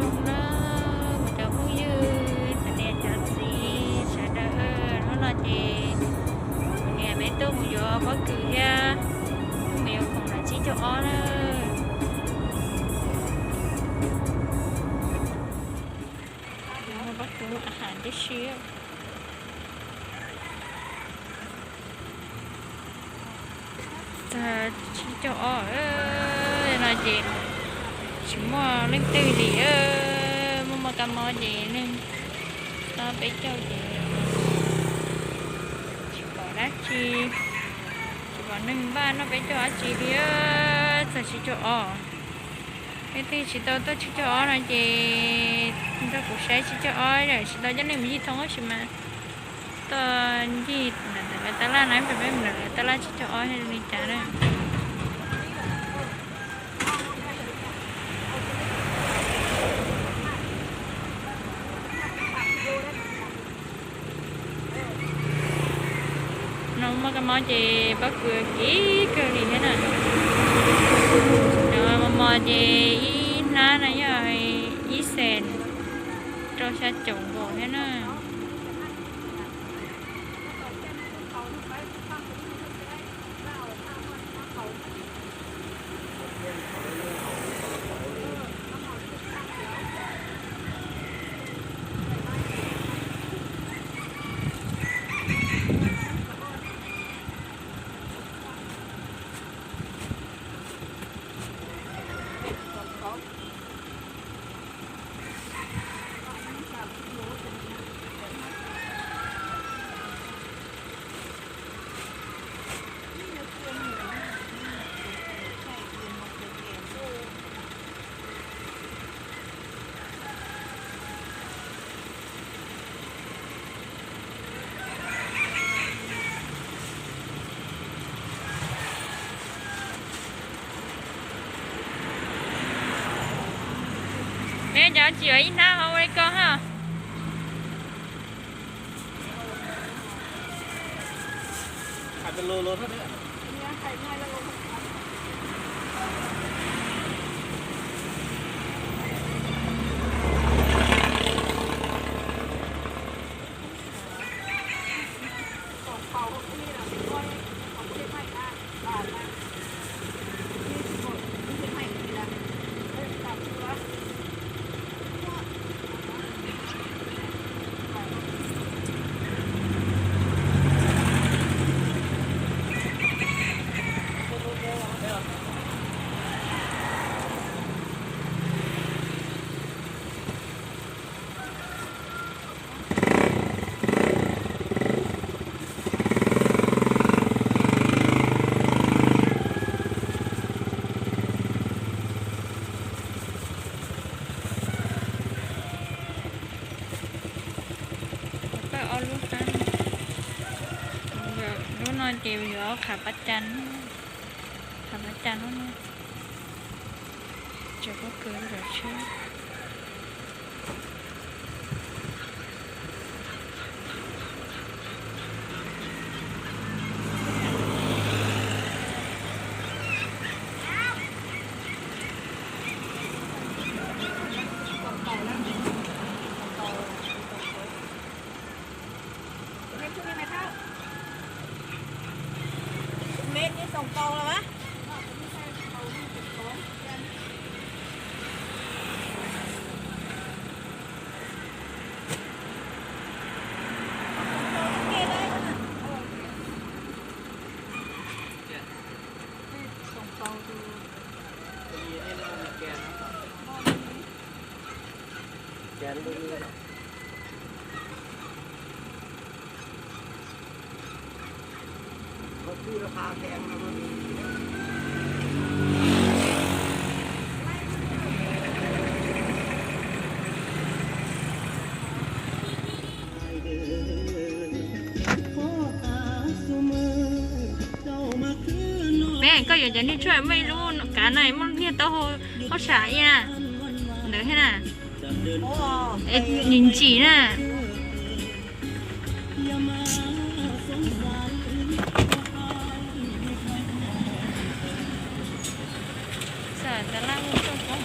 Kuv cov phooj ywg, cov niam cov txiv sawv daws, hnub no ces kuv niam peb tuaj mus yuav pob kws thiab tuaj mus yuav khoom na, tsib caug ob na. Pob kws a has tib si. Tag tsib caug ob no ces tsis muaj leej twg li. Muaj muaj kab mob ces neeg noj peb caug ces tsis pom dab tsi, tsis pom neeg npaj noj peb caug dab tsi li. Txog tsib caug ob, leej twg tsis tau tuaj tsib caug ob no ces nrog kuv saib tsib caug ob, tsis tau coj nej mus yig thoob tab sis mas tuaj yig ntawm lawv tab laj na, peb mus ntawm lawv tab laj tsib caug ob li cas na. No muaj kab mob ces pob kws kim kawg li thiab na. Cov mos mos ces ib hnab no yog ib xees rau xya caum nkaus thiab na. Peb cov tsis yuav ib hnab ho ua li ko ha. Pawj ob lub qab. Lub no ces yuav qhav pab cas, qhav pab cas lub no. Tseem pob kws lub cov tsheb. Peb, koj yuav cov niag tshuaj muaj ib lub kav na, muaj niag taub hau hauj sam ib na, ntawd thiab na. Ntsim ntsim na. Xam tas laj muaj rooj koob.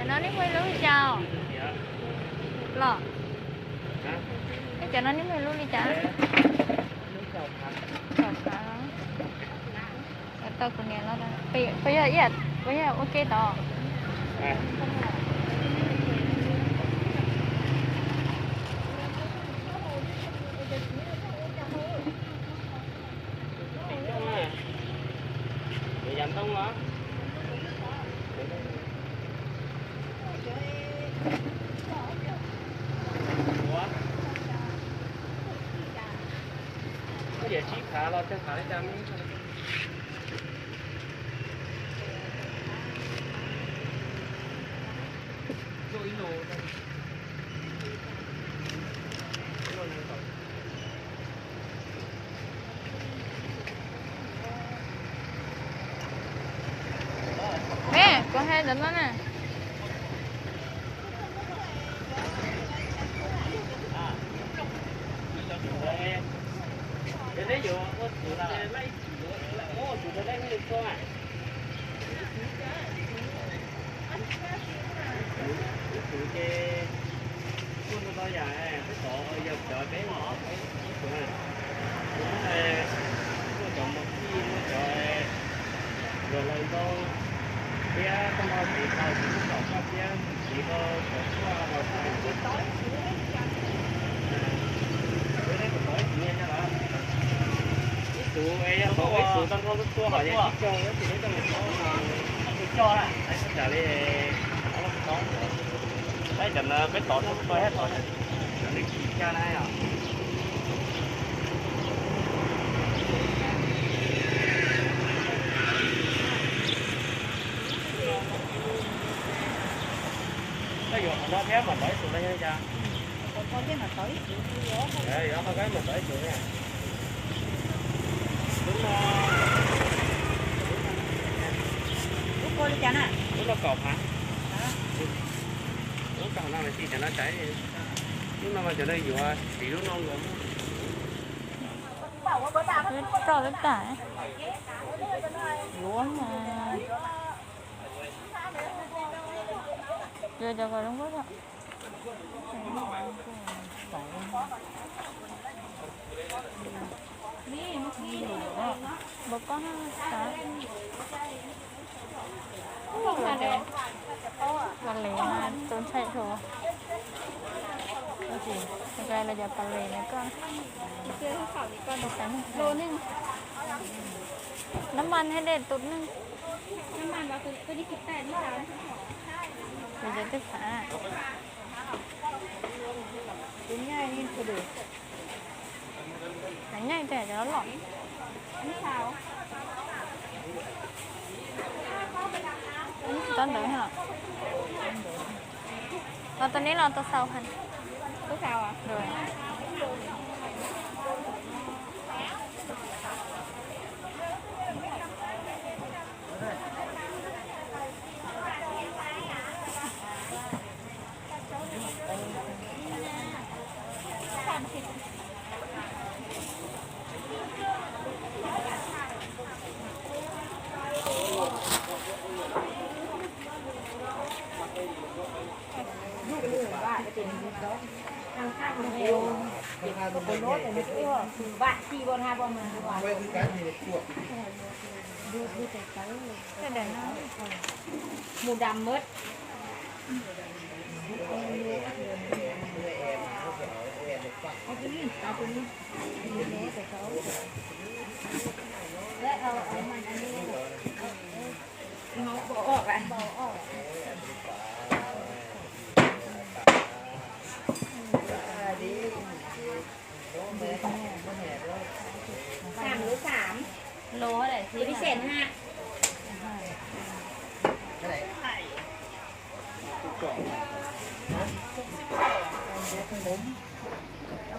Cov no nej muaj ib lub li cas los? Cov no nej muaj ib lub li cas? Kaum phav. Tau kuv niam los, puas yog ib yam, puas yog ua ke tod? Ua, koj yam tsib phav los tsawg phav li cas? Kuv hais ntawd no na. Ib tug ces muaj ntau yam, peb tod yog cov peb ib tug, muaj cov mus tij, muaj cov luag laus ntau, thiab koj nrog txiv tau txiv muab kom koj thiab, txiv koj kom koj los tau ib tug, yog tau ib tug tau nrog tua hom yog tsib caug, yog tsis tau mus tau no, tsib caug na, tsam li, cov no peb tod tau tua thiab tod, cov no tsis ca na yom. Koj yuav qhov no thiab mam tau ib tug no yog li cas? Yuav qhov koj mam tau ib tug na. Lub no, lub no kaum phav. Lub kaum no mas tsis cov no tsaiv, lub no mas cov no yuav siv lub no los. Roj lub tas luav mas yuav cov kom zoo nkauj. Npawg koj, pas les no tus ntxhais hluas, los cov pas les no koj. Nab mas thiab dej tus neeg. Ces cov twb phav. Nyaij tias cov loj. Tau ntawd los. Los tus neb los tau xaus hais. Mus dam mab. Sàm lúa sàm. Lúa sàm ha.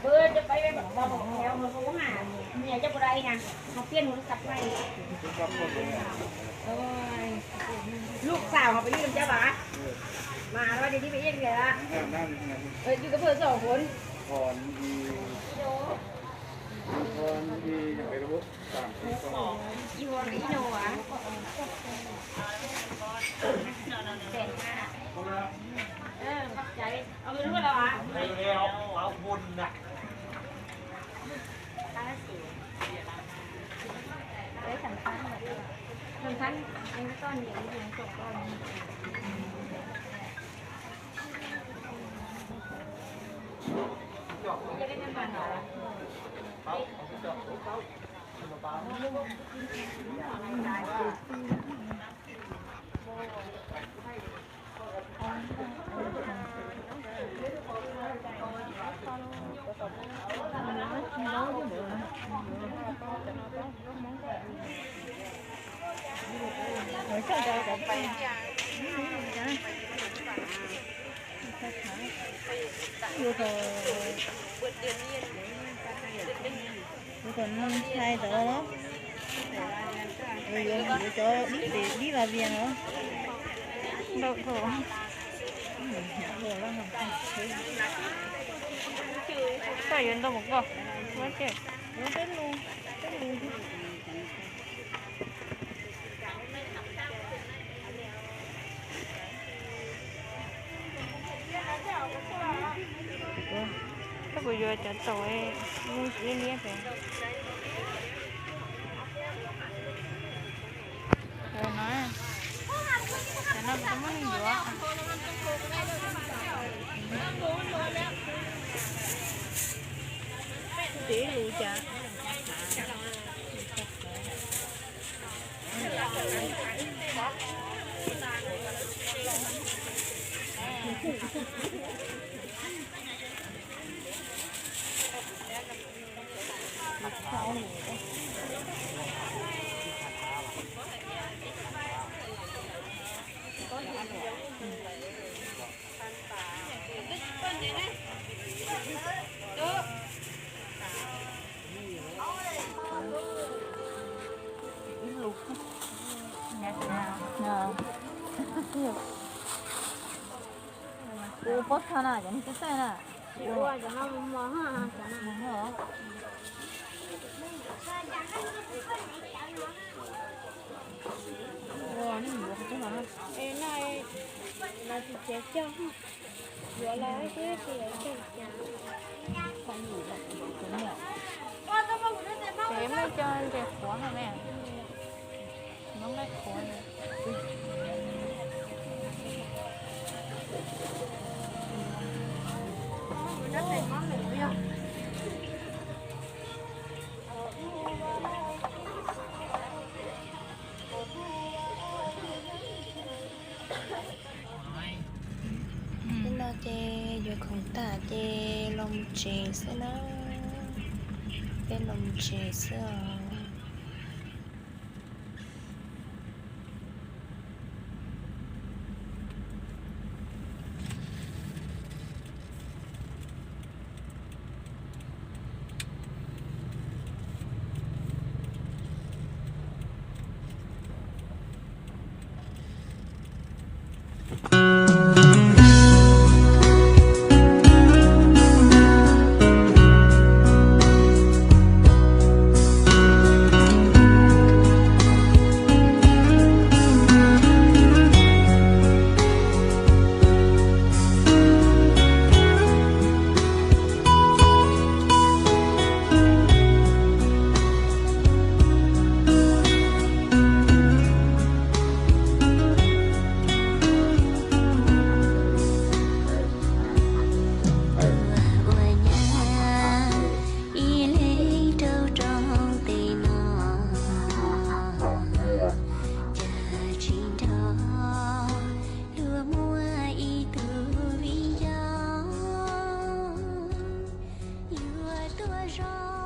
Bữa cho bác, bác, bác, bác, bác uống à? Nhà cho cô đây nè, học viên muốn cặp này. Ôi, lub xaus ho peb yeej cab vam, mas no ces tib peb yeej kìa. Ê, chứ có vừa giỏ vốn. Còn gì? Còn gì? Ib no hais. Ê, cov, ê, lub no hais. Ê, thẳng thắn, thẳng thắn, em có con nhiều, em trông con. Tus tom, tus tom nug ntshai ntawd los, yuav, yuav cov dib pem dib vas vias los. Ntau dhau. Koj yuav ntau mus koj, yuav peb lus, peb lus. Koj puas yuav cov taum, liab liab pem. Cov no, cov no kuv muab nej yuav. Tiv lus cas. Kuv paub txog na, cov neeg txawj txawj na. Ces muaj cov nqaij qhuav no ne. Muaj nqaij qhuav. Hnub no ces yuav khoom tas ces los mus tsev xwb na. Peb los mus tsev xwb os. Ua nyab ib leeg rau rooj teb no, cas tsis nrog luag muaj ib tug viv ncaus yuav tuaj zoo.